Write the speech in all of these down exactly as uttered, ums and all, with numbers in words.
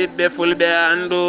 Ɓiɓɓe fulɓe, anndu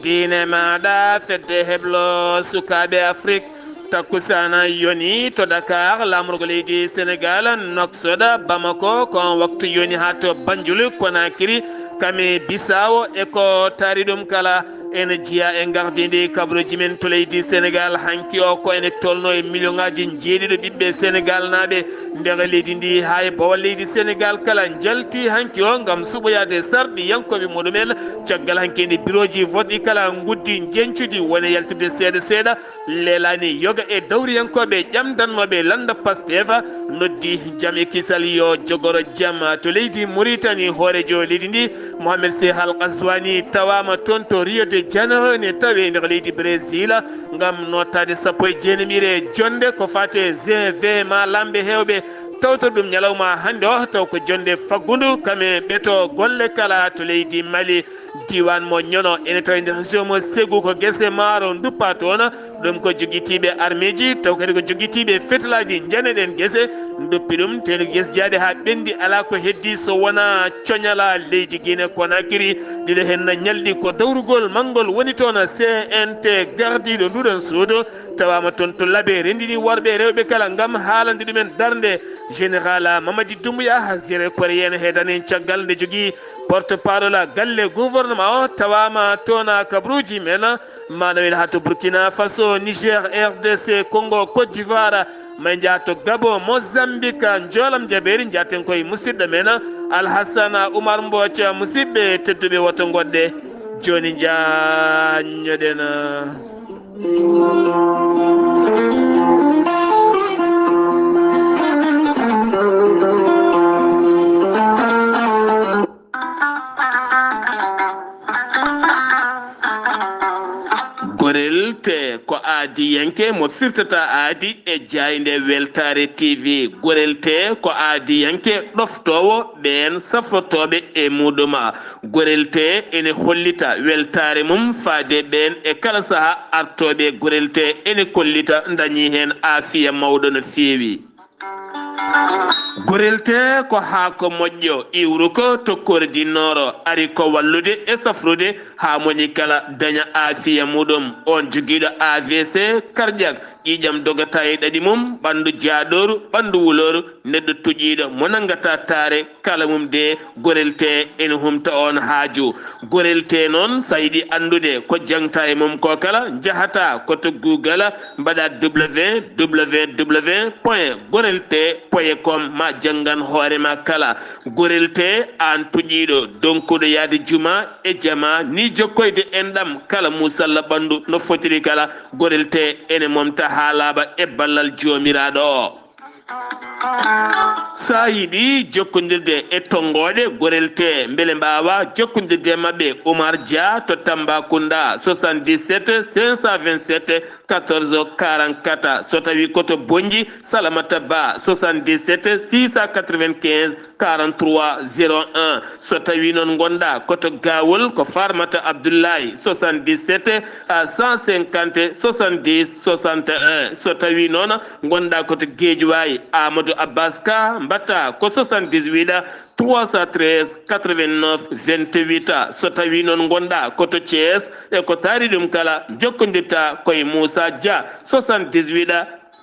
diine maaɗa, fedde heblo sukaaɓe Afrik. Takkusana yoni to Dakar, laamorgo leydi Senegal, Nouakchott, Bamako, ko on waktu yoni haa to Banjul, Konakiri, Kame Bisawo, e ko taari ɗum kala. Ene jeyaa e gardindi kabaruuji men to leydi Senegal. Hanki o ko ene tolno e miliyoŋaaji jeeɗiɗo ɓiɓɓe Senegal naaɓe nder leydi ndi, haa e bowal leydi Senegal kala njalti hanki o ngam suɓoyaade sarɗiyankooɓe muɗumen. Caggal hanki nde birooji vote ɗi kala nguddi njeñcudi, woni yaltude seeɗa seeɗa. Leelaani yoga e dawriyankooɓe ƴamdannooɓe lannda Pastef noddi jam e kisal yo jogoro jam to leydi Muritani. Hooreejo leydi ndi, Mohamed Seh Al Ghazouani, tawaama toon to Rio de Janeiro, ene tawee nder leydi Brésil ngam nootaade sappo e jeenaɓiire jonnde ko faati e G V ma laamɓe heewɓe. Tawtor ɗum ñalawma hannde o taw ko jonnde faggundu, kame ɓeto golle kala to leydi Mali. Diiwaan mo Ñono ene tawi nder région mo Ségou, ko gese maaro nduppa toon. Ɗum ko jogitiiɓe armeeji, taw kadi ko jogitiiɓe fetalaaji. Njaneɗen gese, nduppi ɗum, teenu gese jaaɗe haa ɓenndi, alaa ko heddi so wonaa coñala leydi Guinée Conakry. Ɗiɗo heen na ñalɗi, ko dawrugol manngol woni toon C N T gardiiɗo nduɗon suudu. Tawaama toon to Labe, renndini worɓe e rewɓe kala ngam haalande ɗumen darnde. Général Mamadi Doumbouya, Zéro Coréen, heedani en caggal nde jogii porte-parole galle gouvernement o. Tawaama toon kabaruuji men, ma nawel haa to Burkina Faso, Niger, R D C Congo, Côte d'Ivoire, ma en njaha to Gabon, Mozambique, Njoolam Jabeeri, njaaten koye musidɗo men Alhassana Oumar Mbooc. Musidɓe tedduɓe, woto ngoɗɗe, jooni njaññoɗen. Gorel Tee ko aadiyanke mo firtata aadi e jaaynde Weltaare T V. Gorel Tee ko aadiyanke ɗoftoowo ɓeen safrotooɓe e muɗum. Gorel Tee ene hollita weltaare mum faade ɓeen e kala sahaa artooɓe. Gorel Tee ene kollita ndañi heen aafiya mawɗo no feewi. Gorel Tee ko haako moƴƴo, iwruko, tokkoore dinnooro, ari ko wallude e safrude haa moƴƴi kala daña aafiya muɗum. On jogiiɗo A V C cardiaque, ƴiiƴam dogata e ɗaɗi mum, ɓanndu jaaɗooru, ɓanndu wulooru, neɗɗo tuƴiiɗo mo nanngata taare, kala mum de, Gorel Tee ene humta on haaju. Gorel Tee noon, so a yiɗi anndude ko jaŋta e mum ko kala, njahata ko to Google, mbaɗa W W W point gorel tee point com, ma janngan hoore ma kala. Gorel Tee, aan tuƴiiɗo, donkuɗo yahde juma e jama, ni jokkoyde enɗam kala musalla ɓanndu no fotiri kala, Gorel Tee ene momta haa laaɓa e ballal Joomiraaɗo o. So a yiɗi jokkondirde e tonngooɗe Gorel Tee, mbele mbaawa jokkondirde e maɓɓe, Oumar Dia to Tambacounda, soixante-dix-sept cinq cent vingt-sept quatorze quarante-quatre. So tawi ko to Bonnji, Salamata Ba, soixante-dix-sept six cent quatre-vingt-quinze quarante-trois zéro un. So tawi noon ngonɗa ko to Gawol, ko Farmata Abdoulaye, soixante-dix-sept à cent cinquante soixante-dix soixante et un. So tawi noon ngonɗa ko to Guédiawaye, Amadou Abbas Ka, mbaɗta ko soixante-dix-huit trois cent treize quatre-vingt-neuf vingt-huit. So tawi noon ngonɗa ko to Thiès, e ko taari ɗum kala, jokkondirta koye Moussa Dia, soixante-dix-huit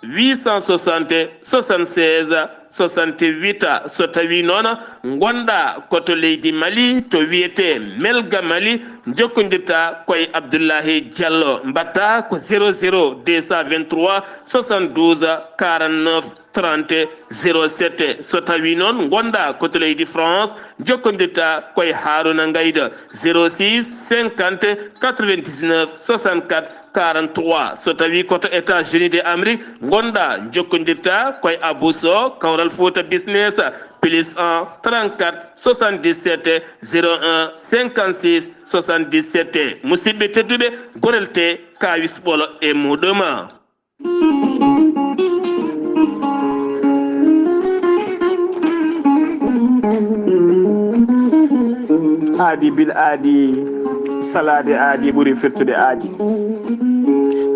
huit cent soixante soixante-seize soixante-huit. So tawi noon ngonɗa ko to leydi Mali, to wiyete Melga Mali, jokkondirta koye Abdoulahi Diallo, mbaɗta ko zéro zéro deux cent vingt-trois soixante-douze quarante-neuf trente zéro sept. So tawi noon ngonɗa ko to leydi France, jokkondirta koye Haruna Ngayda, zéro six cinquante quatre-vingt-dix-neuf soixante-quatre quarante-trois. So tawi ko to États-Unis de Amérique ngonɗa, jokkondirta koye Abou Sow, Kawral Fouta Business, plus un trente-quatre soixante-dix-sept zéro un cinquante-six soixante-dix-sept. Musidɓe tedduɓe, Gorel Tee, kaawis ɓolo e muɗum. Aadi bil aadi, salaade aadi ɓuri firtude aadi.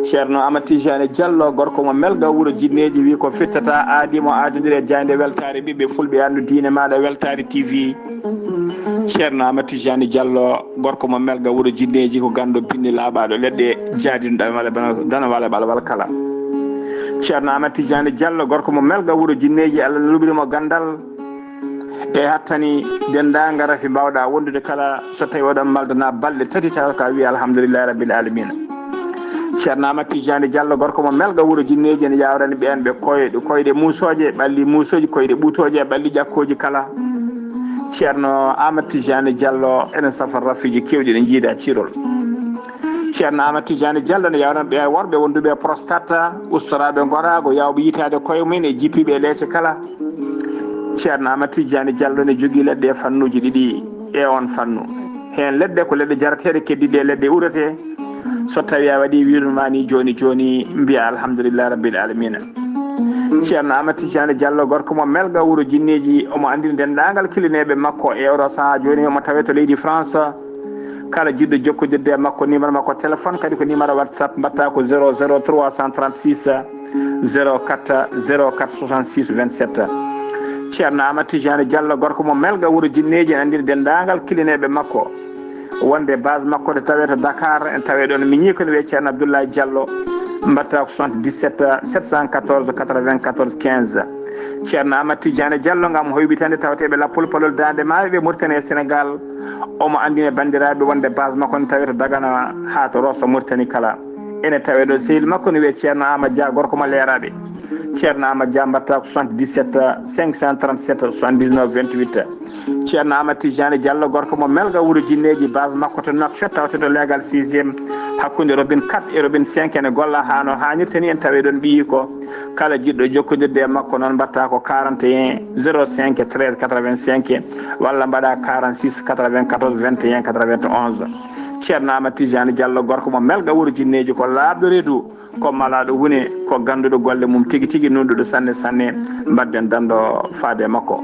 Ceerno Amat Tijani Diallo, gorko mo Melga, wuro Jinneeji, wi ko firtata aadi mo aadondiri e jaaynde Weltaare ɓiɓɓe fulɓe. Anndu diine maaɗa, Weltaare T V. Ceerno Amadou Tijani Diallo, gorko mo Melga, wuro Jinneeji, ko ganndo binni laaɓaaɗo leɗɗe, jaadino dana wala bala, dana wala bala wala kala. Ceerno Amadou Tijani Diallo, gorko mo Melga, wuro Jinneeji, Allah luɓiri mo ganndal e hattani denndaangal rafi mbaawɗa wondude kala, so tawi oɗon maldana balɗe tati tawa ka wiya alhamdulillahi rabbil alamina. Ceerno Amadou Tijani Diallo, gorko mo Melga, wuro Jinneeji, ene yawrani ɓeen ɓe koyɗe, koyɗe muusooje, ɓalli muusooji, koyɗe ɓuutooje, ɓalli ƴakkooji kala. Ceerno Amadou Tijani Diallo ene safa rafiiji keewɗi ɗi jiida cirol. Ceerno Amadou Tijani Diallo ne yawrani ɓe worɓe wonduɓe e prostate, ustoraaɓe ngoraago, yawɓe yitaade koye mum e jippiiɓe e leece kala. Ceerno Amadou Tijani Diallo ne jogii leɗɗe e fannuuji ɗiɗi e oon fannu. Heen leɗɗe ko leɗɗe jarateeɗe, keddiiɗe e leɗɗe urete. So tawi a waɗi wirmani jooni jooni, mbiya alhamdulillahi rabbil alamina. Ceerno Amadou Tijani Diallo, gorko mo Melga, wuro Jinneeji, omo anndini denndaangal kilineeɓe makko e oɗo sahaa jooni, omo tawee to leydi France. Kala jiɗɗo jokkondirde e makko, numéro makko téléphone kadi ko numéro WhatsApp, mbaɗta ko zéro zéro trois cent trente-six zéro quatre zéro quatre soixante-six vingt-sept. Ceerno Amadou Tijani Diallo, gorko mo Melga, wuro Jinneeji, ene anndini denndaangal kilineeɓe makko wonde base makko nde tawee to Dakar, en tawee ɗoon miñi ko ne wiyee Ceerno Abdoulaye Diallo, mbaɗta ko soixante-dix-sept sept cent quatorze quatre-vingt-quatorze quinze. Ceerno Amadou Tijani Diallo ngam hoyɓitande tawateeɓe lappol palol Daande Maayo ɓe Mauritanie e Sénégal, omo anndina banndiraaɓe wonde base makko ne tawee to Dagana haa to Rosso Mauritanie kala. Ene tawee ɗo sehil makko ne wiyee Ceerno Amadou Dia, gorko mo Leeraaɓe. Ceerno Amadou Dia, mbaɗta ko soixante-dix-sept cinq cent trente-sept soixante-dix-neuf vingt-huit. Ceerno Amadou Tijani Diallo, gorko mo Melga, wuro Jinneeji, base makko to Nouakchott, tawte to leegal sixième, hakkunde robinet quatre e robinet cinq, ene golla haa no haanirta ni, en tawee ɗoon ɓiyi ko. Kala jiɗɗo jokkondirde e makko noon, mbaɗta ko quarante et un zéro cinq treize quatre-vingt-cinq, walla mbaɗa quarante-six quatre-vingt-quatorze vingt et un quatre-vingt-onze. Ceerno Amadou Tijani Diallo, gorko mo Melga, wuro Jinneeji, ko laaɓɗo reedu, ko malaaɗo huune, ko gannduɗo golle mum tigi tigi, nunɗuɗo sanne sanne. Mbaɗden danndo faade e makko.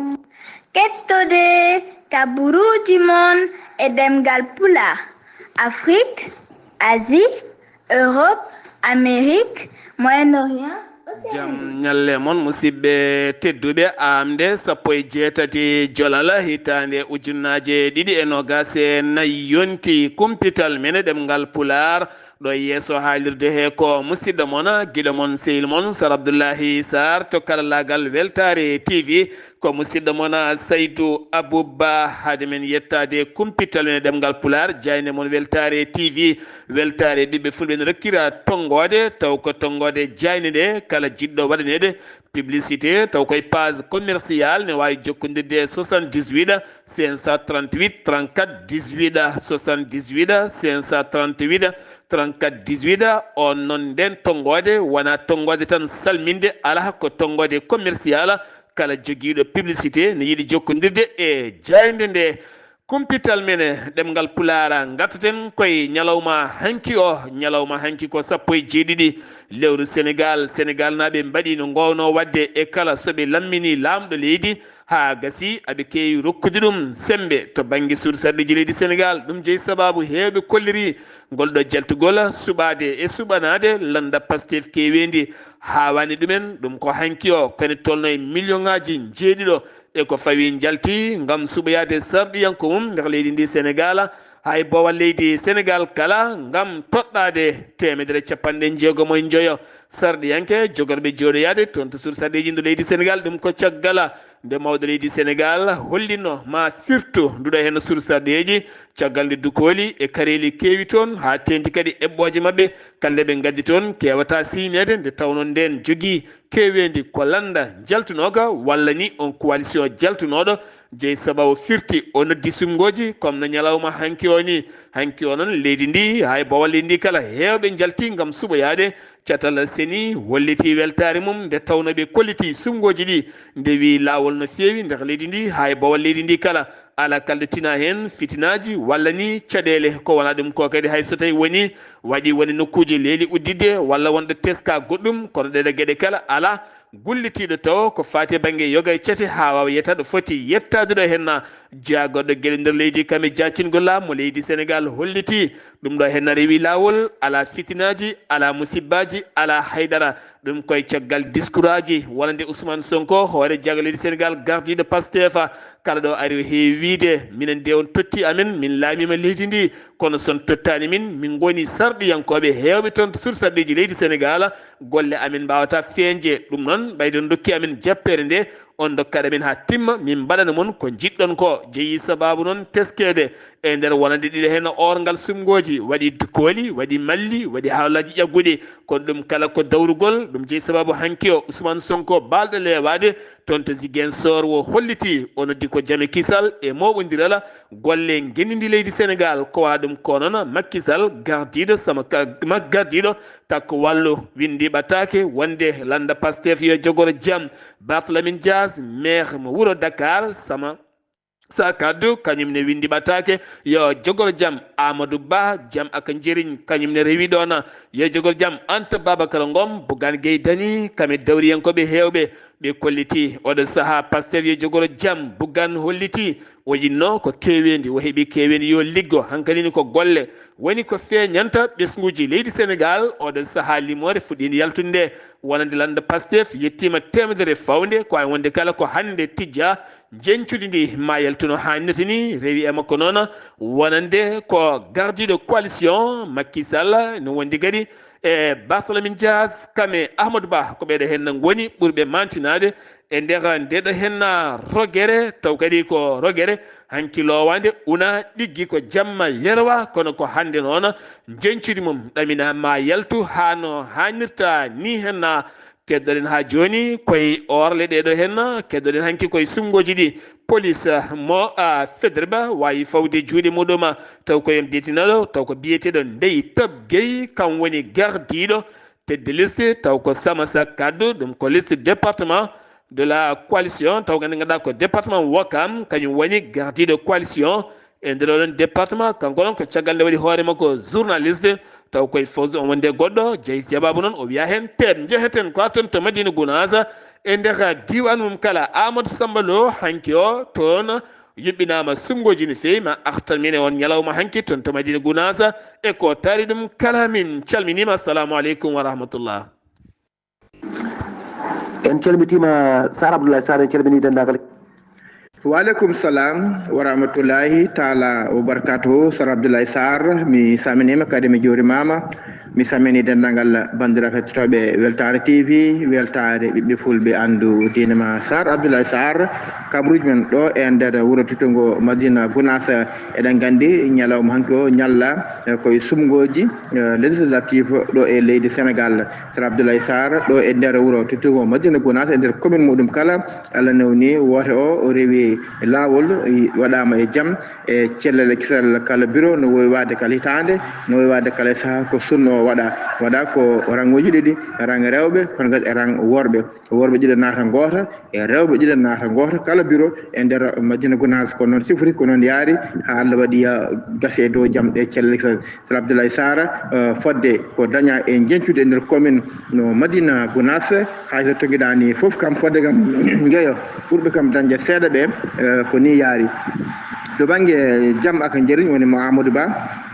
Kettode kaburuuji mon e ɗemngal Pulaar, Afrik, Asie, Europe, Amérique, Moyen-Orient, Océanie. Jam ñalle mon, musidɓe tedduɓe. Aamde sappo e jeetati Jolal, hitaande ujunnaaje ɗiɗi e noogaas e nayi yonti, kumpital men e ɗemngal Pulaar, ɗo yeeso haalirde he ko musidɗo mon, giɗo mon, sehil mon, Sar Abdullahi Sar, to karallaagal Weltaare T V. Ko musidɗo mon, Saydu Abuba. Hade men yettaade kumpital men e ɗemngal Pulaar, jaaynde mon Weltaare T V, weltaare ɓiɓɓe fulɓe ne rokkira tonngoode, taw ko tonngoode jaaynde nde, kala jiɗɗo waɗaneede publicité, taw koye page commercial, ne waawi jokkondirde e soixante-dix-huit cinq cent trente-huit trente-quatre dix-huit, soixante-dix-huit cinq cent trente-huit trente-quatre dix-huit. On noon, nden tonngoode wonaa tonngoode tan salminde, alaa, ko tonngoode commercial. Kala jogiiɗo publicité ne yiɗi jokkondirde e jaaynde nde, kumpital men e ɗemngal Pulaar, ngartaten koye ñalawma hanki o. Ñalawma hanki ko sappo e jeeɗiɗi lewru Senegaal. Senegaalnaaɓe mbaɗi no ngoownoo waɗde e kala so ɓe lammini laamɗo leydi, haa gasi aɓe keewi rokkude ɗum semmbe to bannge suudu sarɗiiji leydi Senegaal. Ɗum jeyi sabaabu heewɓe kolliri ngol ɗo jaltugol suɓaade e suɓanaade lannda Pastef keeweendi haawaani ɗumen. Ɗum ko hanki o, kene tolno e miliyoŋaaji jeeɗiɗo e ko fawi njalti ngam suɓoyaade sarɗiyanko mum nder leydi ndi Senegaal. Hay boowal leydi Senegaal kala ngam toɗɗaade teemedere capanɗe jeegom e njoyo sarɗiyanke jogorɓe jooɗoyaade toon to suudu sarɗiiji ndu leydi Senegaal. Ɗum ko caggal nde mawɗo leydi Senegaal hollino ma firtu nduɗo heen suudu sarɗiiji, caggal nde dukooli e kareeli keewi toon, haa teeŋti kadi eɓɓooje maɓɓe, kala nde ɓe ngaddi toon keewata siyneede, nde tawnoo ndeen jogii keeweendi ko lannda jaltunooka walla ni on coalition jaltunooɗo. Jeyi sababu firti o noddi suɓngooji comme no ñalawma hanki o ni. Hanki o noon, leydi ndi, hay boowal leydi ndi kala, heewɓe njalti ngam suɓoyaade. Catal Seni holliti weltaare mum nde tawnoo ɓe kolliti suɓngooji ɗi, nde wiyi laawol no feewi nder leydi ndi, hay boowal leydi ndi kala. Alaa kalɗo tina heen fitinaaji walla ni caɗeele, ko wonaa ɗum ko kadi, hay so tawi woni waɗi woni nokkuuji leeli udditde walla wonɗo teska goɗɗum, kono ɗeɗe geɗe kala alaa gullitiiɗo tawo ko faati e bannge yoga e cate haa waawa yetta ɗo foti yettaade ɗo heen. Jagorɗo geɗe nder leydi kam e jaacingol laamu leydi Senegaal holliti ɗum ɗo heen na rewi laawol, alaa fitinaaji, alaa musibbaaji, alaa haydara. Ɗum koye caggal diskuraaji wonande Ousmane Sonko, hoore jaago leydi Senegaal, gardiiɗo Pastef, Kala ɗo ari o heewi wiyde, minen de on totti amen, min laamiima leydi ndi, kono so on tottaani min, min ngoni sarɗiyankooɓe heewɓe toon to suudu sarɗiiji leydi Senegaal, golle amen mbaawataa feeñde. Ɗum noon, ɓayde on ndokki amen jappeere nde, on ndokkat amen haa timma, min mbaɗana mon ko njiɗɗon ko. Jeyi sabaabu noon teskeede e nder wonande ɗiɗo heen oorngal suɓngooji, waɗi kooli, waɗi malli, waɗi haalaaji ƴagguɗi. Kono ɗum kala ko dawrugol, ɗum jeyi sabaabu hanki o Ousmane Sonko baalɗo leewaade toon to Ziguinchor o holliti, o noddi ko jame kisal e mooɓondiral golle ngenndi leydi Senegaal. Ko wala ɗum ko noon Macky Sall gardiiɗo sama ka-, ma-, gardiiɗo takko wallu winndi ɓataake wonde lannda Pastef yo jogoro jam. Barthélémy Dias, maire mo wuro Dakar, sama sa kaddu, kañum ne winndi ɓataake yo jogoro jam. Amadou Ba, jam aka njeriñ, kañum ne rewi ɗoon yo jogoro jam. Anta Babacar Ngom, Bougane Gueye Dany, kame dawriyankooɓe heewɓe, ɓe kolliti oɗo sahaa Pastef yo jogoro jam. Bougane holliti o yinno ko keeweendi, o heɓi keeweendi yo liggo, hankadi ni ko golle woni ko feeñanta ɓesnguuji leydi Senegaal. Oɗo sahaa limoore fuɗɗiinde yaltude nde, wonande lannda Pastef yettiima teemedere fawnde, ko wayi wonde kala ko hannde tijja, njeñcudi ndi ma yaltu no haanirta ni, rewi e makko noon wonande ko gardiiɗo coalition Macky Sall, no wondi kadi e Barthélémy Dias, kame Amadou Ba, ko ɓeeɗo heen ngoni ɓurɓe maantinaade e nder ndeeɗo heen rogere, taw kadi ko rogere hanki loowaande una ɗiggi ko jamma yerwa, kono ko hannde noon njeñcudi mum ɗamina ma yaltu haa no haanirta ni heen. Keddoɗen haa jooni koye orle ɗeeɗo heen, keddoɗen hanki koye suɓngooji ɗi police mo, ah, Faidherbe waawi fawde juuɗe muɗum, taw ko en mbiyeteenooɗo, taw ko biyeteeɗo Ndeye Top Gueye, kam woni gardiiɗo tête de liste, taw ko Sama Sa Kaddu, ɗum ko liste département de la coalition, taw ko nde ngannduɗaa ko département Ouakam, kañum woni gardiiɗo coalition e nder oɗon département. Kanko noon ko caggal nde waɗi hoore makko journaliste, taw koye fawzi on wonde goɗɗo, jeyi sababu noon o wiya heen, teem njeheten ko haa toon to Madina Gounass, e nder diiwaan mum kala. Amadou Samba Lo hanki o toon yuɓɓinaama suɓngooji no feewi, ma artan min e on ñalawma hanki toon to Madina Gounass, e ko taari ɗum kala. Min calminiima, assalamu aleykum wa rahmatullah. En calmitiima Sar Abdoulaye Sar, en calminii denndaangal. Waaleykum salam wa rahmatullahi taala wa barakatuhu. Sar Abdoulaye Sar, mi salminiima kadi mi juurimaama. Mi salminii denndaangal banndiraaɓe hettotooɓe Weltaare T V, Weltaare ɓiɓɓe fulɓe anndu diine ma. Sar Abdoulaye Sar, kabaruuji men ɗo e nder wuro teddugo Madina Gounass, eɗen nganndi ñalawma hanki o ñalla, eh, koye suɓngooji, eh, législatif ɗo e leydi Senegaal. Sar Abdoulaye Sar ɗo e nder wuro teddugo Madina Gounass, e nder commune muɗum kala, Allah newni woote o, o rewi laawol, i-, waɗaama e jam, e cellal e kisal kala bureau, no wowi waɗde kala hitaande, no wowi waɗde kala saha ko sunno o waɗa. Waɗa ko ranguuji ɗiɗi, rang rewɓe, kono kadi e rang worɓe. Worɓe ɗiɗo naata goota, e rewɓe ɗiɗo naata goota, kala bureau e nder Madina Gounass. Ko noon sifori, ko noon yaari, haa Allah waɗi, ah, gasi e dow jam e cellal e kisal. Sar Abdoulaye Sar, eh, fodde ko daña e njeñcude e nder commune no Madina Gounass, hay so togiɗaani fof kam fodde kam njeyo ɓurɓe kam dañde seeɗa ɓe, eh, ko ni yaari. To bannge jam aka njariñ woni mo Amadou Ba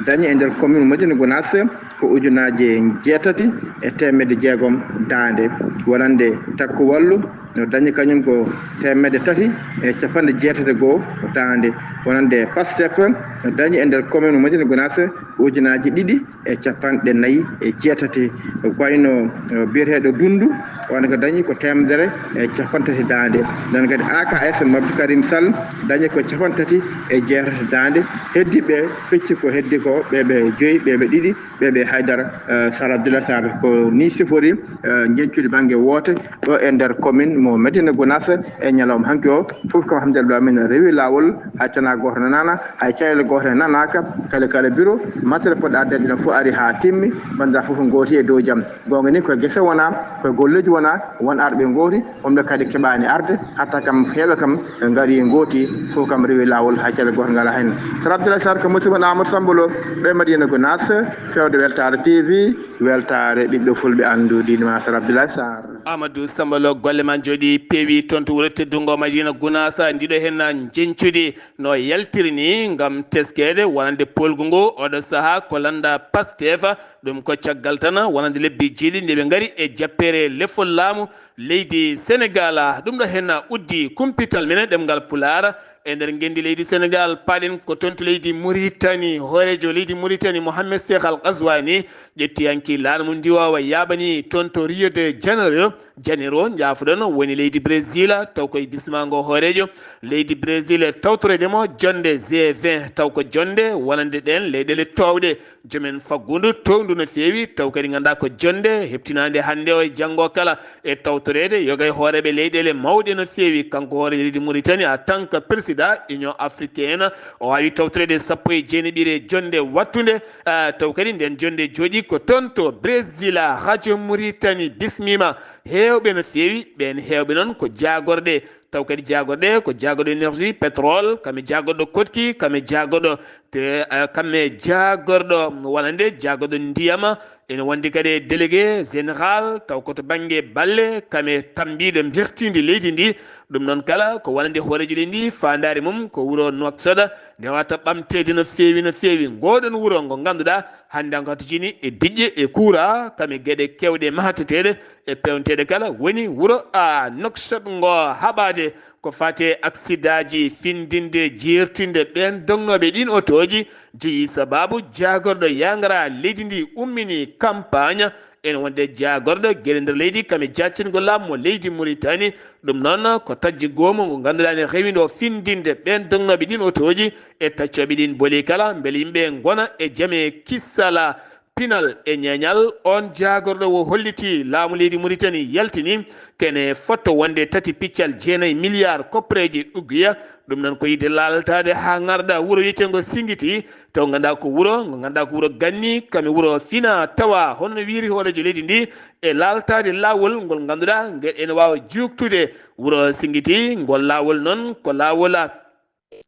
dañi e nder commune Madina Gounass ko ujunaaje jeetati e teemedde jeegom daande. Wonande Takku Wallu no dañi kañum ko teemedde tati e capanɗe jeetati e goo daande. Wonande Pastef no dañi e nder commune Madina Gounass ko ujunaaji ɗiɗi e capanɗe nayi e jeetati. Ko wayno, eh, biyeteeɗo Dunndu, on ko dañi ko teemedere e capanɗe tati daande. Nden kadi A K S mo Abdou Karim Sall dañi ko capanɗe tati e jeetati daande. Heddiiɓe pecci ko heddi ko ɓe ɓe joyi, ɓe ɓe ɗiɗi, ɓe ɓe haydara, eh, Sar Abdoulaye Sar. Ko ni sifori, eh, njeñcudi bannge woote ɗo e nder commune mo Madina Gounass e ñalawma hanki o. Fof kam, alhamdulillah, min rewi laawol, hay tanaa gooto nanaana, hay caɗeele gooto nanaaka. Kala, kala bureau, matériel poɗɗa dañde ɗon fof ari haa timmi, banndiraaɓe fof ngooti e dow jam. Goonga ni, ko gese wonaa, ko golleeji wonaa, won arɓe ngooti, wonɓe kadi keɓaani arde, hatta kam heewɓe kam ngari ngooti, fof kam rewi laawol, hay caɗeele gooto ngalaa heen. Sar Abdoulaye Sar ko musidɗo mon Amadou Samba Lo, ɗo e Madina Gounass, fewde Weltaare T V, Weltaare ɓiɓɓe fulɓe anndu diine ma, Sar Abdoulaye Sar. Amadou Samba Lo, golle ma njooɗi peewi toon to wuro teddungo Madina Gounass, ndiɗo heen njeñcudi no yaltiri ni ngam teskeede wonande poolgu ngu oɗo sahaa ko lannda Pastef. Ɗum ko caggal tan wonande lebbi jeeɗiɗi nde ɓe ngari e jappeere lefol laamu leydi Senegaal. Ɗum ɗo heen uddi kumpital men ɗemngal Pulaar. E nder ngenndi leydi Senegal, paaɗen ko toon to leydi Muritani. Hooreejo leydi Muritani, Mohamed Cheikh Al Ghazouani, ƴetti hanki laana mum ndiwoowa, yaaɓani toon to Rio de Janeiro, Janeiro, njaafoɗon, woni leydi Brésil, taw koye bismaango hooreejo leydi Brésil, tawtoreede mo jonnde G vingt, taw ko jonnde wonande ɗeen leyɗeele toowɗe. Jomen faggudu towndu no feewi, taw kadi ngannduɗaa ko jonnde heɓtinaande hannde o e janngo kala e tawtoreede yoga e hooreeɓe leyɗeele mawɗe no feewi. Kanko hooreejo leydi Muritani, en tant que président Union africaine, o waawi tawtoreede sappo e jeenaɓiire jonnde wattunde. Ah, taw kadi nden jonnde jooɗi ko toon to Brésil. Radio Muritani bismiima heewɓe no feewi, ɓeen heewɓe noon ko jaagorɗe. Taw kadi jaagorɗe ko jaagorɗo énergie, pétrole, kam e jaagorɗo koɗki, kam e jaagorɗo te, eh, kam e jaagorɗo wonande jaagorɗo ndiyam. Ene wondi kadi e délégué général, taw ko to bannge balle, kam e tammbiiɗo mbertiindi leydi ndi. Ɗum noon kala ko wonande hooreejo leydi ndi, faandaare mum ko wuro Nouakchott, nde wata ɓamteede no feewi, no feewi. Ngoɗon wuro ngo ngannduɗaa hannde ngo hatojini e diƴƴe e kuura, kam e geɗe keewɗe mahateteeɗe e pewnteeɗe kala, woni wuro a Nouakchott ngo. Haɓaade ko faati e aksidaaji findinde, jeertinde ɓeen dognooɓe ɗiin otooji, jeyi sabaabu jaagorɗo yaangara leydi ndi ummini campagne. Ene wonde jaagorɗo geɗe nder leydi, kam e jaccingol laamu mo leydi Muritani. Ɗum noon ko tajji goomu ngo ngannduɗaa ne rewindoo findinde ɓeen dognooɓe ɗiin otooji e taccooɓe ɗiin boli kala, mbele yimɓe ngona e jam e kissala. Pinal e ñeeñal, oon jaagorɗo o holliti laamu leydi Muritani yaltini kene fotto wonde tati piccal jeenayi milliard koppareeji uggiya. Ɗum noon ko yiɗde laaltaade haa ngarda wuro wiyeteengo Singiti, taw ngannduɗaa ko wuro ngo ngannduɗaa ko wuro ganni, kam e wuro fina tawa, hono no wiyri hooreejo leydi ndi, e laaltaade laawol ngol ngannduɗaa ngel ene waawa juuktude wuro Singiti. Ngol laawol noon ko laawol a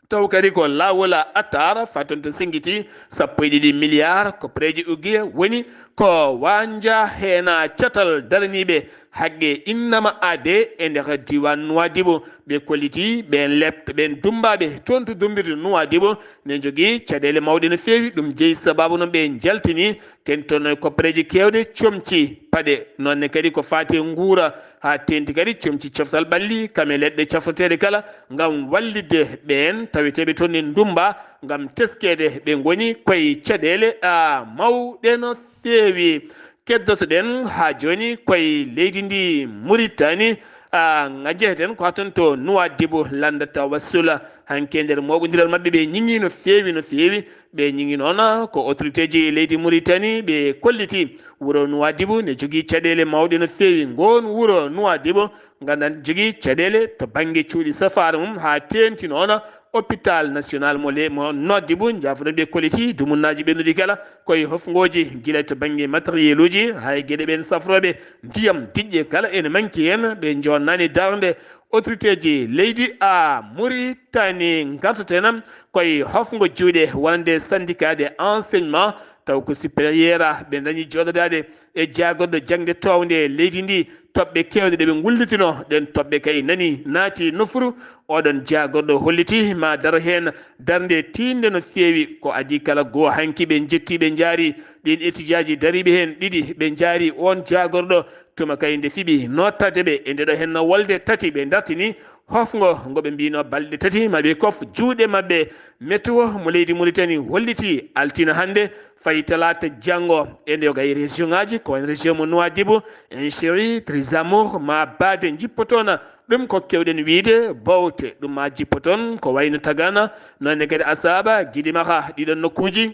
Taw kadi ko laawol a Attaar, fatonto Singiti, sappo e ɗiɗi milliard koppareeji uggiya, woni ko wanja heena catal daraniiɓe haqqe innama aade e nder diiwaan Nuwaadibu. Ɓe kolliti ɓeen lepte, ɓeen dummbaaɓe toon to dummbirdu Nuwaadibu ne njogii caɗeele mawɗe no feewi. Ɗum jeyi sabaabu noon ɓe njaltini ken toon e koppareeji keewɗe, comci, paɗe, noon ne kadi ko faati e nguura, haa teeŋti kadi comci coftal ɓalli, kam e leɗɗe cafroteeɗe kala, ngam wallitde ɓeen taweteeɓe toon e ndummba, ngam teskeede ɓe ngoni koye caɗeele, a, mawɗe no feewi. Keddoto-ɗen haa jooni koye leydi ndi Muritani, a, nga njeheten ko haa toon to Nuwaadibu, lannda tawassula. Hanki e nder mooɓondiral maɓɓe, ɓe ñiŋi no feewi, no feewi. Ɓe ñiŋi noon ko autoriteeji leydi Muritani, ɓe kolliti wuro Nuwaadibu ne jogii caɗeele mawɗe no feewi. Ngoon wuro Nuwaadibu, ngannduɗaa, jogii caɗeele to bannge cuuɗi safaara mum, haa teeŋti noon hôpital national mo le-, mo Nuwaadibu. Njaafoɗon, ɓe kolliti dumunnaaji ɓennuɗi kala koye hofngooji, gila to bannge matériel uji, haa e geɗe ɓeen safrooɓe ndiyam, diƴƴe kala ene manki heen. Ɓe njonnaani darnde autoriteeji leydi a Muritani. Ngartaten koye hofngo juuɗe wonande syndicat de enseignement, taw ko supérieur a, ɓe ndañi jooɗodaade e jaagorɗo jaŋde toownde leydi ndi. Toɓɓe keewɗe ɗe ɓe ngullitino, ɗeen toɓɓe kay nani naati nofru. Oɗon jaagorɗo holliti ma daro heen darnde tiiɗnde no feewi. Ko adii kala goo, hanki ɓe njetti, ɓe njaari ɗiin etijaaji dariiɓe heen ɗiɗi, ɓe njaari oon jaagorɗo. Tuma kay nde fiɓi noottade ɓe e ndeɗo henna wolde tati, ɓe dartini hofngo ngo ɓe mbiyno balɗe tati ma ɓe kof juuɗe maɓɓe. Météo mo leydi Muritani holliti altine hannde fayi talaata janngo e nde yoga e région ŋaaji, ko wayi no région mo Nuwaadibu, Inchiri, Trizamour, ma Baade, njippotoona. Ɗum ko keewɗen wiyde bowte, ɗum ma jippotoon ko wayi no Tagaana, noon ne kadi Asaaba, Gidimaxa, ɗiɗon nokkuuji.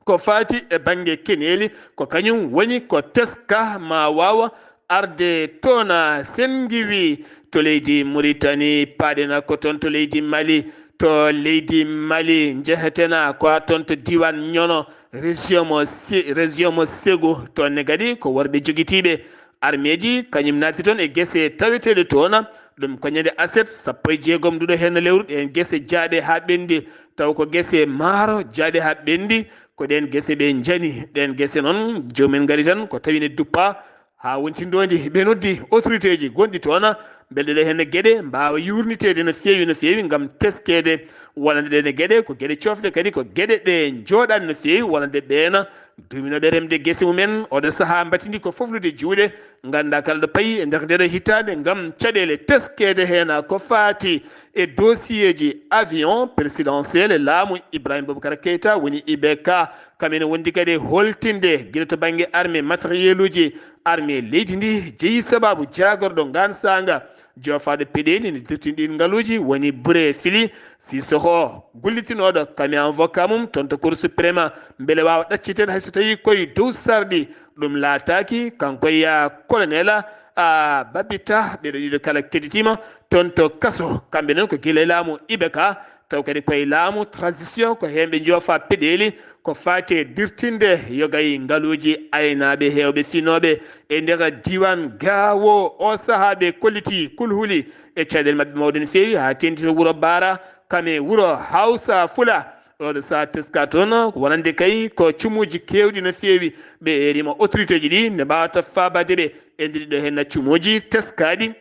Ko faati e bannge keneeli, ko kañum woni ko teska ma waawa arde toon. Sen ngiwi to leydi Muritani, paaɗen ko toon to leydi Mali. To leydi Mali, njehetena ko haa toon to diiwaan Ñono, région mo Se-, région mo Segu. Toon ne kadi ko worɓe jogitiiɓe armeeji, kañum naati toon e gese taweteeɗe toon. Ɗum ko ñande aset, sappo e jeegom nduɗo heen lewru, ɗeen gese jaaɗe haa ɓenndi. Taw ko gese maaro jaaɗe haa ɓenndi, ko ɗeen gese ɓe njani. Ɗeen gese noon, joomum en ngari tan ko tawi ne duppa haa wontindondi. Ɓe noddi autorité ji gonɗi toon, mbele ɗe henne geɗe mbaawa yuurniteede no feewi, no feewi, ngam teskeede wonande ɗe ne geɗe, ko geɗe coofɗe, kadi ko geɗe ɗe njooɗaani no feewi, wonande ɓeena duuminooɓe remde gese mumen. Oɗo sahaa mbatindi ko foflude juuɗe, ngannda kala ɗo payi e nder ndee ɗo hitaande, ngam caɗeele teskeede heen ko faati e dossier ji avion présidentiel e laamu Ibrahima Boubacar Keita, woni I B K. Kam ene wondi kadi e holtinde gila to bannge armée, matériel uji armée leydi ndi, jeyi sabaabu jaagorɗo ngaan saanga joofaaɗo peɗeeli ne dirtini ɗiin ngaluuji, woni Bure Fili Sissoko, gollitinooɗo kam e avocat mum toon to Cour suprême, mbele waawa ɗacciteede hay so tawii koye dow sarɗi. Ɗum laataaki, kanko e colonel, a, Babita, ɓeɗo ɗiɗo kala kedditiima toon to kaso. Kamɓe noon ko gila e laamu I B K, taw kadi koye laamu transition, ko heen ɓe njoofa peɗeeli ko faati e dirtinde yogay ngaluuji aynaaɓe heewɓe finooɓe e nder diiwaan Gaawo. O sahaa ɓe kolliti kulhuli e caɗeele maɓɓe mawɗe no feewi, haa teeŋti to wuro Baara, kam e wuro Hawsa Fula. Ɗo ɗo sahaa teska toon, wonande kay ko cumuuji keewɗi no feewi. Ɓe eeriima autorité ji ɗi nde mbaawata faabaade ɓe e nder ɗiɗo heen cumuuji teskaaɗi.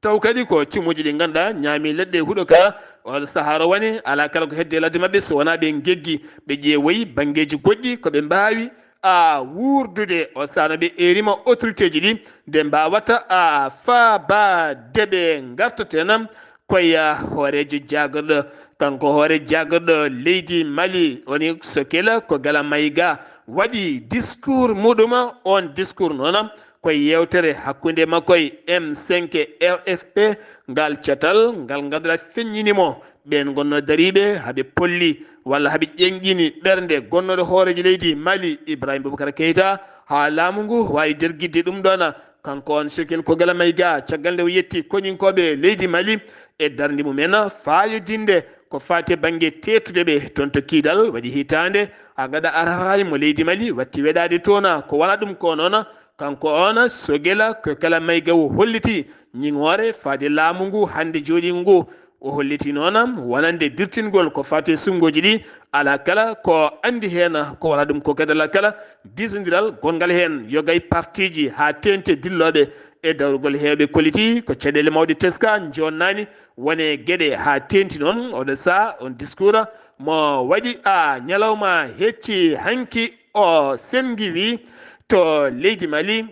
Taw kadi ko cumuuji ɗi ngannduɗaa ñaami leɗɗe huɗo kala. On sahaa rowani, alaa kala ko heddi e ladde maɓɓe so wonaa ɓe ngeggi, ɓe ƴeewoyi banngeeji goɗɗi ko ɓe mbaawi a wuurdude. O sahaa no ɓe eeriima autorité ji ɗi nde mbaawata a faabaade ɓe ngartaten koye hooreejo jaagorɗo, kanko hoore jaagorɗo leydi Mali, woni Sokela Kogala Mayiga, waɗi discours muɗum. On discours noon ko yeewtere hakkunde makko e M cinq R F P, ngal catal ngal ngannduɗaa feññini mo ɓeen ngonnoo dariiɓe, haɓe polli walla haɓe ƴeñƴini ɓernde gonnooɗo hooreejo leydi Mali, Ibrahima Boubacar Keita, haa laamu ngu waawi dergidde ɗum ɗoon. Kanko on Sokela Kogala Mayiga, caggal nde o yetti koninkooɓe leydi Mali e darnde mumen faayodinde ko faati e bannge teettude ɓe toon to Kidal, waɗi hitaande haa ngaɗa araraay mo leydi Mali watti weɗaade toon. Ko wona ɗum ko noon, kanko on Sokela Kogala Mayiga o holliti ñiŋoore faade laamu ngu hannde jooɗiingu ngu. O holliti noon wonande dirtingol ko faati e suɓngooji ɗi, alaa kala ko anndi heen, ko wona ɗum ko gadal kala diisondiral gonngal heen yogay partiiji haa teeŋti dillooɓe e dawrugol heewɓe kolliti ko caɗeele mawɗe teska joonnaani wone geɗe haa teeŋti noon. Oɗo sahaa on discours mo waɗi a ñalawma hecci hanki o senngiwi to leydi Mali.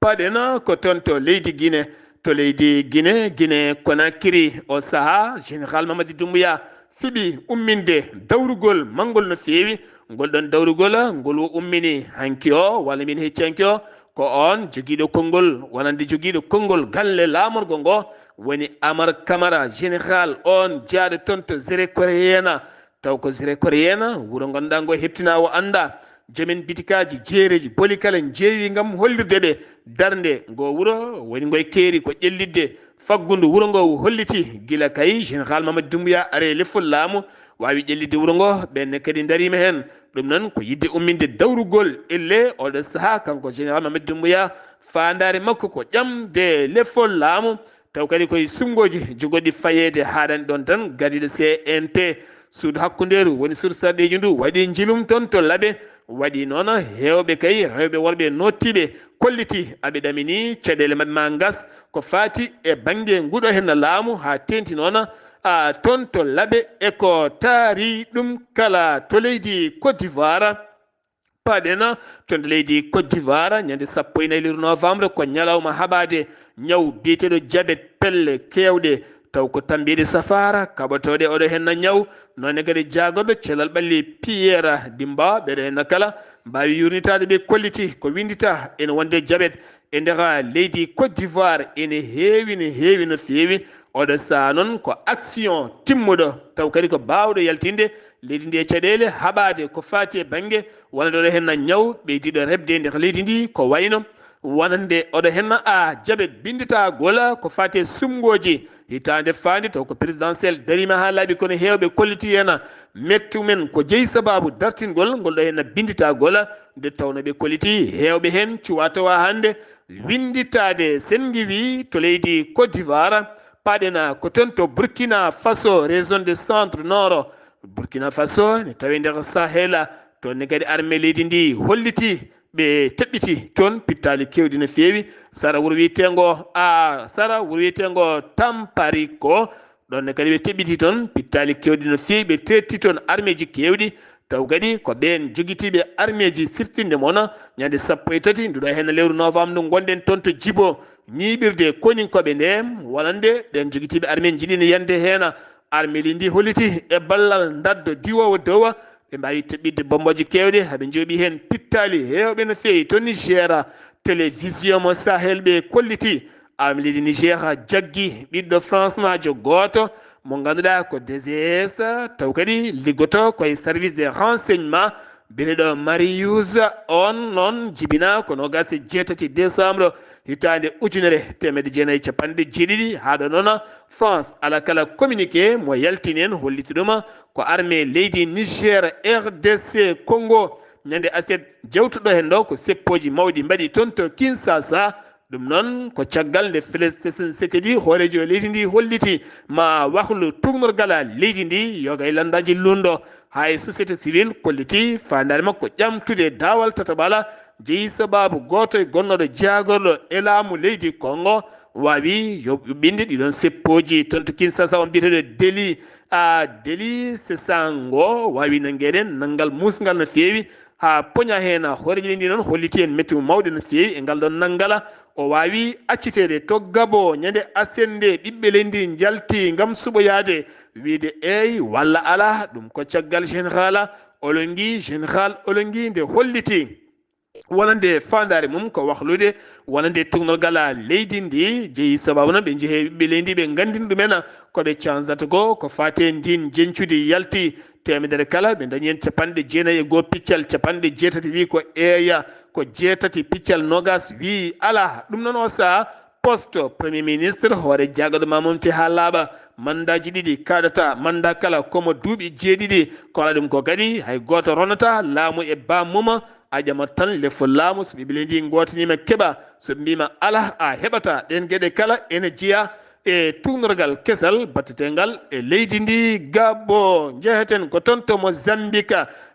Paɗen ko toon to leydi Gine, to leydi Gine, Gine Konakiri. O sahaa, Général Mamadi Doumbouya fiɓi umminde dawrugol manngol no feewi. Ngol ɗoon dawrugol, ngol o ummini hanki o, walla min hecci hanki o, ko oon jogiiɗo konngol, wonande jogiiɗo konngol galle laamorgo ngo, woni Amar Kamara, Général, oon jeyaaɗo toon to Zéro Coréen. Taw ko Zéro Coréen, wuro ngannduɗaa ngo heɓtinaa o anndaa. Joomen bitikaaji, jeereeji, boli kala njeewi ngam hollirde ɓe darnde ngo wuro, woni ngo e keeri ko ƴellitde faggundu wuro ngo holliti gila kay Général Mamadi Doumbouya ari e lefol laamu, waawi ƴellitde wuro ngo, ɓeen ne kadi ndariima heen. Ɗum noon ko yiɗde umminde dawrugol elle oɗo sahaa, kanko Général Mamadi Doumbouya, faandaare makko ko ƴamde lefol laamu, taw kadi koye suɓngooji jogorɗi fayeede. Haaɗani ɗoon tan, gardiiɗo C N T, suudu hakkundeeru, woni suudu sarɗiiji ndu, waɗi njilum toon to Laɓe. Waɗi noon, heewɓe kay, rewɓe, worɓe noottiiɓe kolliti aɓe ɗamini caɗeele maɓɓe maa ngas ko faati e bannge nguɗo heen laamu, haa teeŋti noon, a, toon to Laɓe e ko taari ɗum kala to leydi Côte d'Ivoire. Paɗen toon to leydi Côte d'Ivoire, ñande sappo e nayi lewru novembre, ko ñalawma haɓaade ñaw biyeteeɗo jabet, pelle keewɗe, taw ko tambiiɗe safaara kaɓotooɗe oɗo heen ñaw. Noon ne kadi jaagorɗo cellal ɓalli Pierre Dimba, ɓeɗo heen kala mbaawi yuurnitaade ɓe kolliti ko winndita ene wonde jabet e nder leydi Côte d'Ivoire ene heewi, ne heewi no feewi. Oɗo sahaa noon ko action timmuɗo, taw kadi ko baawɗo yaltinde leydi ndi e caɗeele haɓaade ko faati e bannge wonande oɗo heen ñaw ɓeydiiɗo reɓde e nder leydi ndi, ko wayno wonande oɗo heen a jabet binnditagol ko faati e suɓngooji hitaande faande, taw ko présidentiel dariima haa laaɓi, kono heewɓe kolliti heen mettu men ko jeyi sabaabu dartingol ngol ɗo heen binnditagol, nde tawno ɓe kolliti heewɓe heen cuwa tawa hannde winnditaade. Sen ngiwi to leydi Côte d'Ivoire, paɗen ko toon to Burkina Faso, région de Centre Nord. Burkina Faso ne tawi nder Sahel, toon ne kadi armée leydi ndi holliti ɓe teɓɓiti toon pittaali keewɗi no feewi. Sara wuro wiyeteengo, a, sara wuro wiyeteengo Tampariko, ɗoon ne kadi ɓe teɓɓiti toon pittaali keewɗi no feewi, ɓe teetti toon armeeji keewɗi. Taw kadi ko ɓeen jogitiiɓe armeeji sirtinde mono ñande sappo e tati nduɗo heen lewru novembre ndu ngonɗen toon to Jibo, ñiiɓirde koninkooɓe nde, wonande ɓeen jogitiiɓe armee njiɗino yande heen. Armee leydi ndi holliti e ballal ndaddo diwoowo dow, ɓe mbaawi teɓɓitde bommbooje keewɗe, haa ɓe njooɓi heen pittaali heewɓe no feewi to Niger. Télévision mo Sahel ɓe kolliti, armee leydi Niger jaggi ɓiɗɗo France naajo gooto mo ngannduɗaa ko D G S, taw kadi liggoto ko e service de renseignement, biyeteeɗo Marius. On noon jibinaa ko noogaas e jeetati décembre hitaande ujunere teemedde jeenayi e capanɗe jeeɗiɗi. Haa ɗo noon, France alaa kala communiqué mo yaltini en holliti ɗum ko armée leydi Niger, R D C Congo, ñande aset jewtuɗo heen ɗo ko seppooji mawɗi mbaɗi toon to Kinshasa. Ɗum noon ko caggal nde Félix Tshisekedi, hooreejo leydi ndi, holliti ma wahlu tuugnorgal leydi ndi yoga e lanndaaji luulndo. Haa e société civile kolliti faandaare makko ƴamtude daawal tataɓal jeyi sabaabu gooto e gonnooɗo jaagorɗo e laamu leydi Congo waawi yo-, yuɓɓinde ɗiɗon seppooji toon to Kinshasa. On biyeteeɗo Deli, a, Deli Sesango waawi nanngeede nanngal muusngal no feewi, haa poña heen. Hooreejo leydi ndi noon holliti en mettiwu mawɗo no feewi e ngal ɗoon nanngal. O waawi acciteede to Gabo ñande aset nde ɓiɓɓe leydi ndi njalti ngam suɓoyaade wiyde eey walla alaa. Ɗum ko caggal général Olongi, général Olongi nde holliti wonande faandaare mum ko wahlude wonande tuugnorgal leydi ndi. Jeyi sabaabu noon ɓe njehi e ɓiɓɓe leydi ndi, ɓe nganndini ɗumen ko ɓe cansata ko, ko faati e ndiin jeñcuudi yalti teemedere kala, ɓe ndañi heen capanɗe jeenayi e goo piccal, capanɗe jeetati wi ko eeya, ko jeetati piccal noogaas wi alaa. Ɗum noon o sahaa poste premier ministre, hoore jaagorɗo Mamoun Touré haa laaɓa, mandaaji ɗiɗi kaaɗata, mandat kala ko mo duuɓi jeeɗiɗi. Ko alaa ɗum ko kadi hay gooto ronataa laamu e baammum, a ƴamat tan lefol laamu, so ɓiɓɓe leydi ngootaniima keɓa, so ɓe mbiima alaa a heɓataa. Ɗeen geɗe kala ene jeyaa e tuugnorgal kesal batteteengal e leydi ndi. Gabo, njeheten ko toon to Mozambique.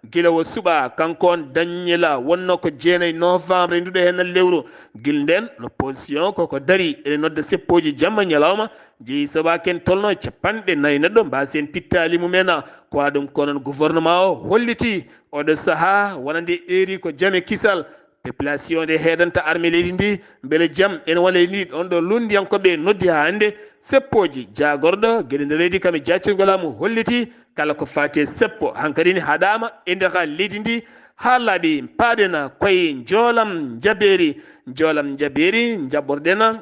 Gila o suɓaa, kanko on Daniela wonnoo ko jeenayi novembre e nduɗo heen lewru. Gila ndeen, l'opposition koko darii, ene nodda seppooji jamma ñalawma, jeyi sabaabu en tolno e capanɗe nayi neɗɗo mbaasi heen pittaali mumen. Ko alaa ɗum ko noon gouvernement o holliti oɗo sahaa wonande eeri ko jam e kisal. Population nde heedanta armée leydi ndi, mbele jam ene wona e leydi ndi. Ɗoon ɗo lunndiyankooɓe noddi haa hannde seppooji jaagorɗo geɗe nder leydi kam e jaacirgol laamu holliti kala ko faati e seppo hankadi ne haɗaama e nder leydi ndi haa laaɓi. Paaɗen koye njoolam njabeeri, njoolam njabeeri njaɓɓorɗen.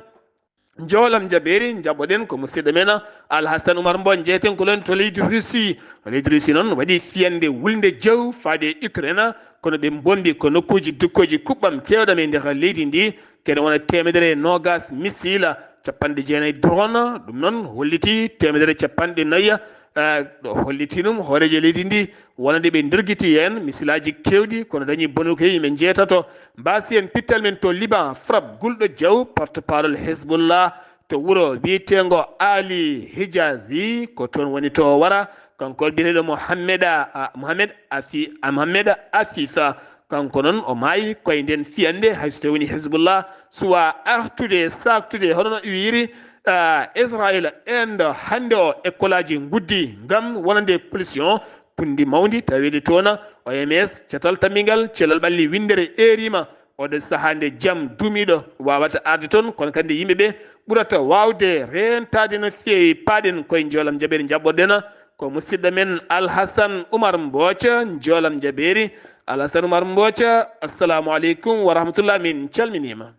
Njoolam njabeeri njaɓɓoɗen ko musidɗo men Alhasan Umar Mbo, njeeten ko lon to leydi Russie. Leydi Russie noon waɗi fiyande wulnde jew faade e Ukraine, kono ɓe mbombi ko nokkuuji dukkooji kuɓɓam keewɗam e nder leydi ndi, kene wona teemedere e noogaas missile, capanɗe jeenayi drone, ɗum noon holliti teemedere capanɗe nayi, eh, ɗo holliti ɗum hooreejo leydi ndi, wonande ɓe ndirgiti heen misilaaji keewɗi, kono dañi bonuko e yimɓe njeetato. Mbaasi en pittal men to Liban, Frap gulɗo jaw, porte-parole Hezbollah to wuro wiyeteengo Ali Hijazi, ko toon woni to wara, kanko biyeteeɗo Mohamed, a, Mohamed Afi-, a, Mohamed Afifa, kanko noon o maayi koye nden fiyande, hay so tawi woni Hezbollah suwa artude, saaktude, hono no wiyiri, a, Israel, en ɗo hannde o école aji nguddi ngam wonande pollution, punndi mawndi taweede toon, O M S, catal tammingal cellal ɓalli winndere eeriima, oɗo sahaa nde jam duumiiɗo waawata arde toon, kono kadi nde yimɓe ɓe ɓurata waawde reentaade no feewi. Paaɗen koye njoolam njaɓeeri njaɓɓoɗen ko musidɗo men Alhasan Umar Mbooca, njoolam njaɓeeri. Alhasan Umar Mbooca, assalamu aleykum wa rahmatullah, min calminiima.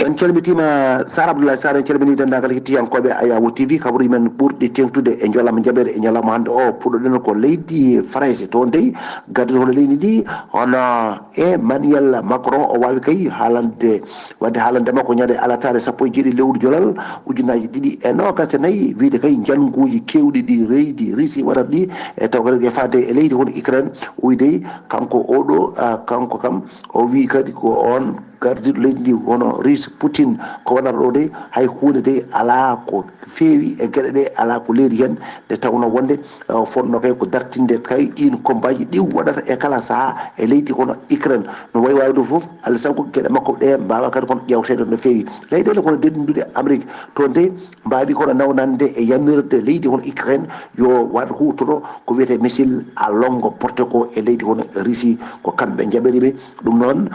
En calmitiima Sar Abdoulaye Sar, en calminii denndaangal hettiyankooɓe Ayawo T V, kabaruuji men ɓurɗi teeŋtude e njoolam njaɓeeri e ñalawma hannde o. Puɗɗoɗen ko leydi Farayse, toon dey gardiiɗo hono leydi ndi, hono Emmanuel Macron, o waawi kay haalande, waɗde haalande makko ñande alarba sappo e jeeɗiɗi lewru Jolal ujunaaji ɗiɗi e noogaas e nayi, wiyde kay njannguuji keewɗi ɗi leydi Russie waɗata ɗi, e taw kadi e faade e leydi hono Ukraine, o wiyi dey kanko oɗo, ah, kanko kam, o wiyi kadi ko oon Gardiiɗo leydi ndi hono Russie Poutine, ko waɗata ɗo de, hay huunde de alaa ko feewi e geɗe ɗe, alaa ko leeri heen. Nde tawnoo wonde o fotnoo kay ko dartinde kay ɗiin kombaaji ɗi waɗata e kala sahaa e leydi hono Ukraine. No wayi waawde fof, alaa sago geɗe makko ɗe mbaawa kadi kono ƴeewteede no feewi. Leyɗeele kono denɗinduɗe Amérique, toon de mbaawi kono nawnande e yamirde leydi hono Ukraine yo waɗ huutoto ko wiyetee missile à longue portée ko e leydi hono Russie, ko kamɓe njaɓiri ɓe. Ɗum noon,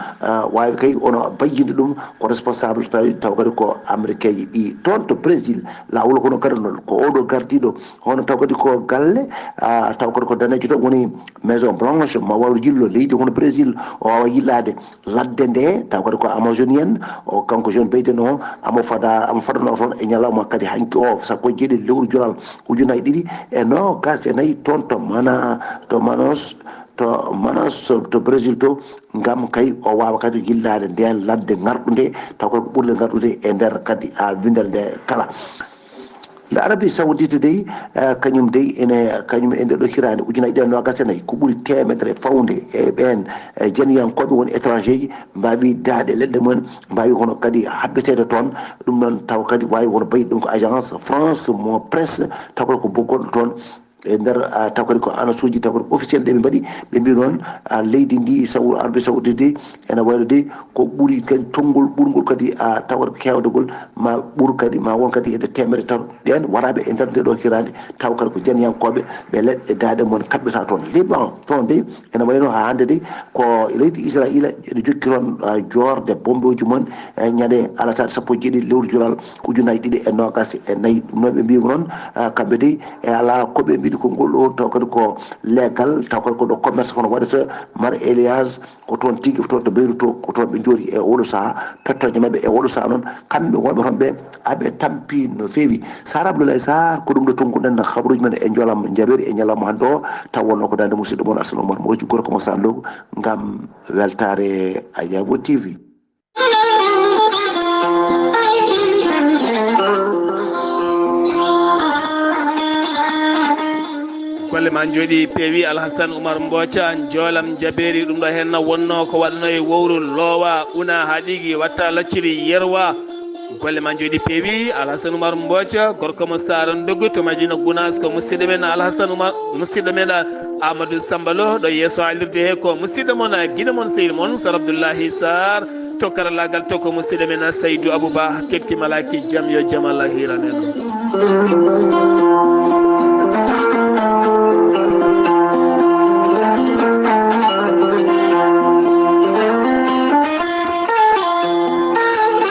waawi kay ono bayyinde ɗum ko responsable tawi taw kadi ko Amérique ji ɗi toon to Brésil. Laawol kono kadi noon ko oɗo gardiiɗo hono taw kadi ko galle, taw kadi ko danejo to woni Maison Blanche, ma waaw jillo leydi hono Brésil, o waawa yillaade ladde nde taw kadi ko Amazonienne, o kanko Joe Biden o amo fada amo fadano toon e ñalawma kadi hanki o sappo e jeeɗiɗi lewru julal ujunnaji ɗiɗi e noogas e nayi toon to mana to manos to manos to Brésil to, ngam kay o waawa kadi yillaade ndeen ladde ngarɗunde taw kadi ko ɓurde ngarɗude e nder kadi a windere nde kala. Nde Arabie Saoudite dey, kañum dey ene kañum e nde ɗo hiraande ujunnaji ɗiɗi e noogas e nayi ko ɓuri teemedere fawnde e ɓeen janiyankooɓe woni étranger ji mbaawi daaɗe leɗɗe mumen, mbaawi kono kadi habbeteede toon. Ɗum noon taw kadi waawi wono bayi ɗum ko agence France mo presse taw kadi ko boggoɗo toon e nder taw kadi ko anasuuji taw kadi officiel ɗe ɓe mbaɗi. Ɓe mbi noon leydi ndi saw arbi saudi ndi ene wayno de ko ɓuri kadi tonngol ɓurngol kadi taw kadi ko heewdegol ma ɓur kadi ma won kadi hedde teemedde tato ɗen waraɓe e nder nde ɗo hirande taw kadi ko janiyankooɓe ɓe leɗɗe daaɗe mon kaɓɓata toon liban toon de. Ene wayno haa hannde de ko leydi Israayiila ene jokki toon joorde bombooji mon ñande alataade sappo e jeeɗiɗi lewru julal ujunnaji ɗiɗi e noogas e nayi. Ɗum noon ɓe mbiima noon kamɓe de e alaa ko ɓe mbiɗi ko ngol ɗo taw kadi ko leegal taw kadi ko ɗo commerce kono waɗata mar Elias ko toon tigi toon to Beyrouth to ko toon ɓe njooɗi e oɗo sahaa pettooje maɓɓe e oɗo sahaa noon kamɓe wonɓe toon ɓe aɓe tampi no feewi. Sar Abdoulaye Sar ko ɗum ɗo tonkuɗen habruuji men e jolam jaɓeeri e ñalawma hannde o taw wonno ko daande musidɗo mon Arsane Oumar Mbodj gorko mo Salogo ngam weltaare Ayabo T V. Golle ma njooɗi peewi Alhassane Oumar Mboca joolam jabeeri ɗum ɗo henna wonno ko waɗano e wowru loowa una haa ɗigi watta lacciri yerwa. Golle ma njooɗi peewi Alhassane Oumar Mboca gorko mo Sara Ndogu to Madina Gounass ko musidɗo men Alhassane Oumar musidɗo men Amadou Samba Lo ɗo yeeso alirde he ko musidɗo mon giɗo mon seydi mon Sar Abdoullahi Sar to karallagal to ko musidɗo men Saydou Abouba ketti malaki jam yo jam Allah hiran en.